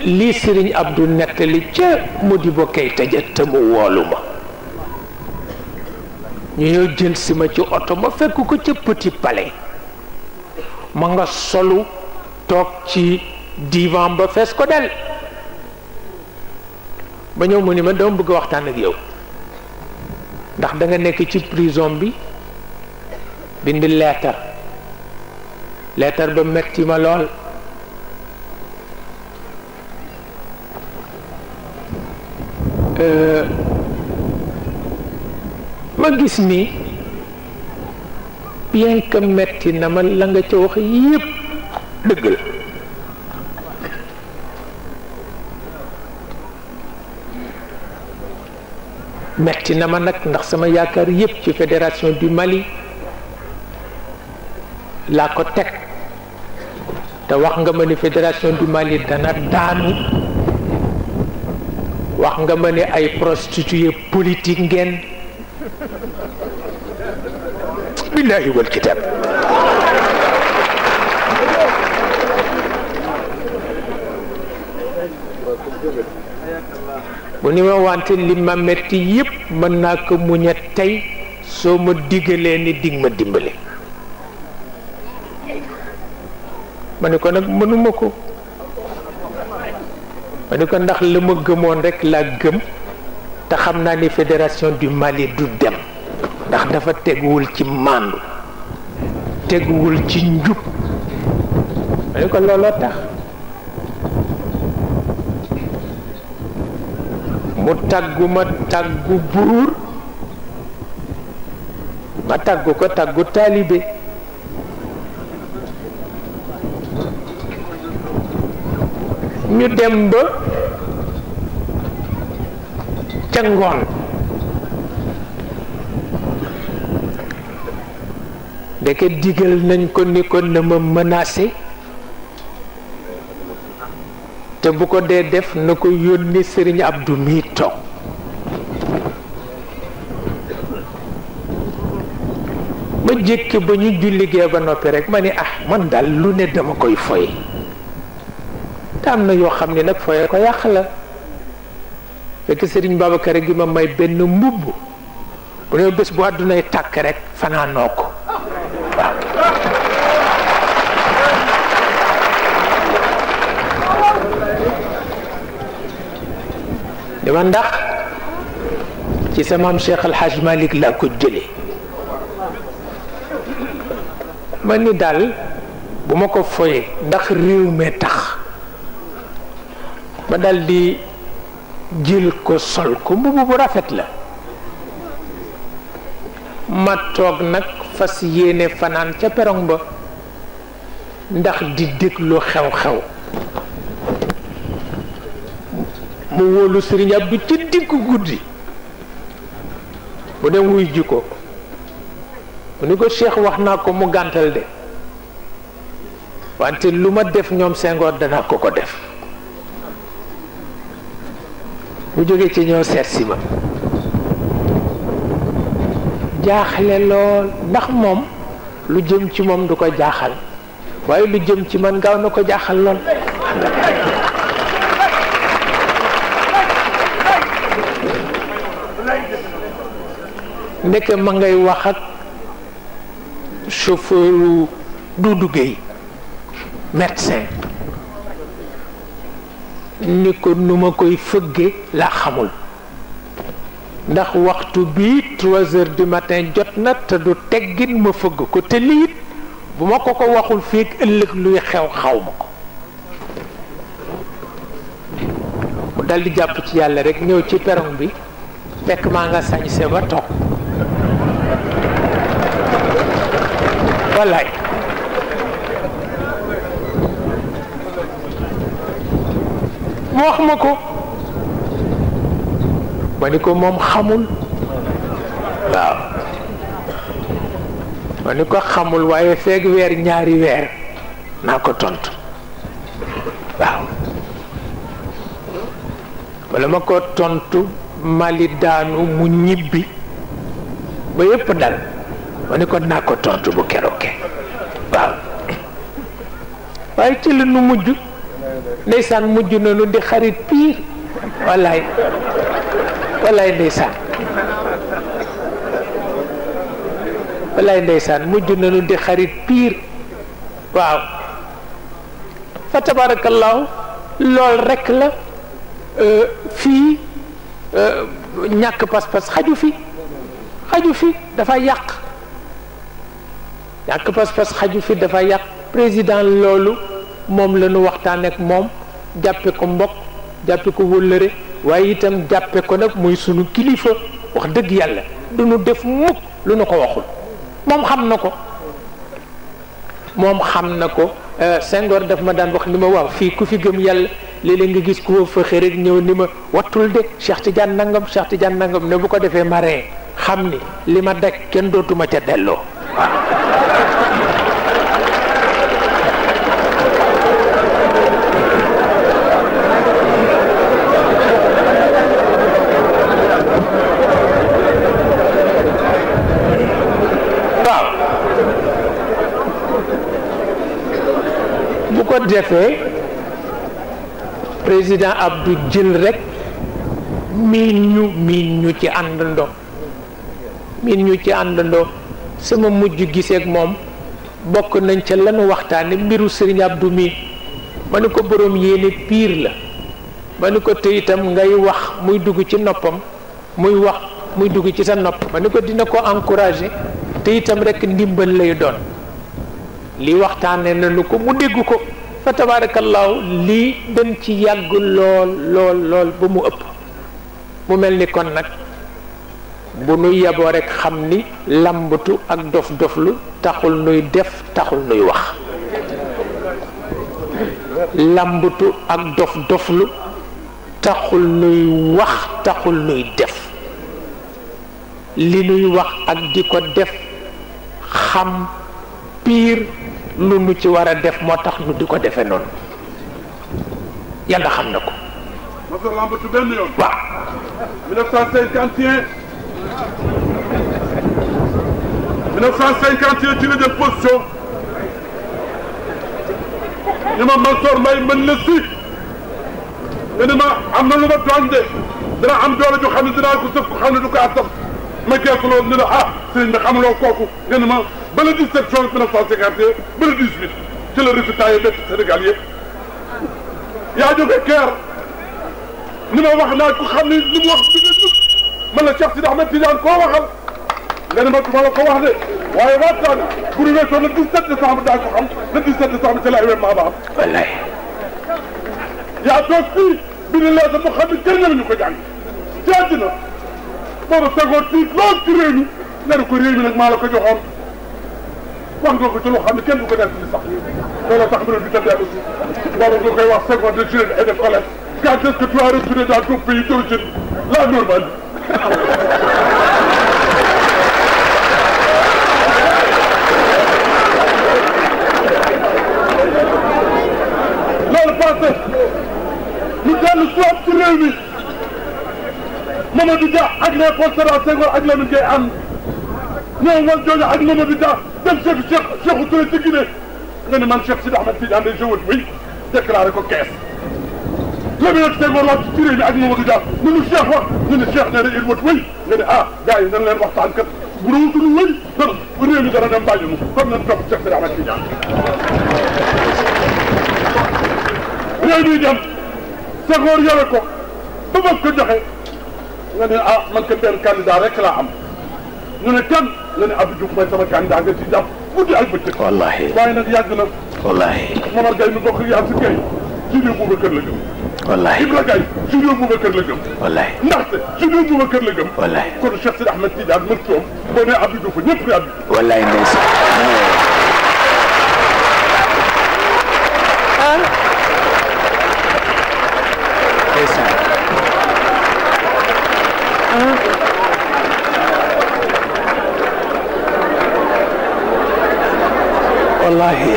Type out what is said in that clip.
lii Sëriñ Abdou nettali ca Modibo Keïta ja te mu woolu ma ñu ñëw jël si ma ci oto ma fekk ko ca Petit Palais ma nga solu toog ci divan ba fees ko del ba ñëw mu ni ma dama bëgg waxtaan ak yow ndax da nga nekk ci prison bi bind leetar ba metti ma lool ma gis ni bien que metti na ma la nga ca wax yépp dëgg la metti na ma nag ndax sama yaakaar yépp ci fédération du Mali laa ko teg te wax nga ma ni fédération du Mali dana daanu wax nga ma ni ay prostituées politique ngeen billahi wal kitab bu ni ma wante li ma metti yépp mën naa ko muñ a tey soo ma diggalee ni dig ma dimbale ma ne ko nag mënuma ko ma ne ko ndax la ma gëmoon rek laa gëm te xam naa ni fédération du Mali du dem ndax dafa teguwul ci màndu teguwul ci njub ma ne ko looloo tax mu tàggu ma tàggu buur ma tàggu ko tàggu taalibe ñu dem ba ca ngoon ndeke digal nañ ko ni ko na ma menacé te bu ko dee def na ko yónni Sëriñ Abdou mi toog ma jékki ba ñu julli gee ba noppi rek ma ni man daal lu ne dama koy foye te am na yoo xam ne nag foye ko yàq la fekk Sëriñ Babacar gi ma may benn mbubb bu ne bés bu àddunay tàkk rek fanaanoo ko waaw dama ndax ci sa maam Cheikh El Hadj Malick laa ko jëlee ma ni daal bu ma ko foyee ndax réew mi tax ma dal di jël ko sol ko mbubb bu rafet la ma toog nag fas yéene fanaan ca perong ba ndax di déglu xew-xew mu wóolu Sëriñ Abdu ci diggu guddi mu dem wuy ji ko mu ni ko Cheikh wax naa ko mu gàntal de wante lu ma def ñoom Senghor danaa ko ko def mu jóge ci ñëw seet si ma jaaxle lool ndax moom lu jëm ci moom du ko jaaxal waaye lu jëm ci man gaaw na ko jaaxal lool ndeke ma ngay wax ak chauffeur Doudou Gueye médecin ni ko nu ma koy fëgge laa xamul ndax waxtu bi 3 heures du matin jot na te du teggin ma fëgg ko te lii bu ma ko waxul fii ëllëg luy xew xaw ma ko mu dal di jàpp ci yàlla rek ñëw ci perron bi fekk maa nga sañse ba toog wallaay mu wax ma ko ma ni ko moom xamul waaw ma ni ko xamul waaye feeg weer ñaari weer naa ko tontu waaw wala ma ko tontu Mali daanu mu ñibbi ba yépp dal ma ni ko naa ko tontu bu keroog waaw waaye ci la nu mujj ndeysaan mujj nañu di xarit piir wallaay wallaay ndeysaan wallaay ndeysaan mujj nañu di xarit piir waaw fa tabarakallahu lool rekk la fii ñàkk pas-pas xaju fi dafa yàq ñàkk pas-pas xaju fi dafa yàq président loolu moom la ñu waxtaan ak moom jàppe ko mbokk jàppe ko wëllëre waaye itam jàppe ko nag muy sunu kilifa wax dëgg yàlla du nu def mukk lu nu ko waxul moom xam na ko Senghor daf ma daan wax ni ma waaw fii ku fi gëm yàlla léeg-léeg nga gis ku fa xëy rek ñëw ni ma wattul de Cheikh Tidiane nangam ne bu ko defee ma ree xam ni li ma daj kenn dootuma ca delloo bu ko defee président Abdou jël rek miin ñu ci àndandoo sama mujj giseek moom bokk nañ ca lanu waxtaane mbiru Sëriñ Abdou mi ma ni ko boroom yéene piir la ma ni ko te itam ngay wax muy dugg ci noppam muy wax muy dugg ci sa nopp ma ni ko dina ko encourager te itam rek ndimbal lay doon li waxtaane nañu ko mu dégg ko fa tabarakallahu lii dañ ci yàgg lool ba mu ëpp mu mel ni kon nag bu nu yeboo rek xam ni lambatu ak dof-doflu taxul nuy def taxul nuy wax lambatu ak dof-doflu taxul nuy wax taxul nuy def li nuy wax ak di ko def xam piir lu nu ci war a def moo tax nu di ko defee noonu yàlla xam na ko. mos a lambatu benn yoon. waaw. 1951 ci la jël position ni ma Mansour Mbaye mën la si nga ni ma am na lu ma tooñ de dina am doole ju xam ne dinaa ko sëf ko xam ne du ko attam ma geesu loolu ni la ah sëriñ bi xamuloo kooku nga ni ma ba le 17 juin 1951 ba le 18 ci la résultat yi bett Sénégal yëpp yaa jóge Caire ni ma wax naa ko xam ne li mu wax bi nga jub man la Cheikh Sidi Ahmed Tidiane koo waxal nga ne ma duma la ko wax de waaye waxtaan bu ñu weesoo le 17 décembre daa ko xam le 17 décembre ci la événement ba am. wallaay. yaa toog fii bi ni leeta boo xam ne kenn ñu ko jàng ci àddina boobu Senghor fii lool ci réew mi nga ne ko réew mi nag maa la ko joxoon wax nga ko ci loo xam ne kenn du ko def ci sax looloo tax mbir bi tëddee aussi boobu nga koy wax Senghor de Chine et de colère quand est-ce que tu as retourné dans ton pays d'origine la Normandie. loolu passé ñu dellu soit ci réew mi Mamadou Dia ak Léopold Sédar Senghor ak Lamine Gueye ànd ñoom wal jooju ak Mamadou Dia dem Sékou Touré ci Guinée nga ne man Cheikh Sidi Ahmed Tidiane day jëwat oui déclaré ko kees Lamine ak Senghor wàcc ci réew mi ak Mamadou Dia ñu ne Cheikh wax ñu ne Cheikh nee na il wut oui nga ne ah gars yi nañ leen waxtaan kat bu dul wëy dara réew mi dana dem bàyyi mu comme nañ topp Cheikh Sidi Ahmed Tidiane réew mi dem Senghor yore ko ba bëgg ko joxe nga ne ah man kat benn candidat rek laa am ñu ne kan nga ne Abdou Diouf mooy sama candidat nga ci jàpp guddi ak bëccëg. wallaahi waaye nag yàgg na. wallaahi. Momar Gaye mi bokk ak Yacine Gueye Studio Boubacar la gëm. wallaahi. Ibra Gaye Studio Boubacar la gëm. wallaahi. ndaxte Studio Boubacar la gëm. wallaahi. kon Cheikh Sidi Ahmed Tidiane mën toom boo nee Abdou Diouf ñëpp di Abdou. wallaahi ndeysaan. wallahi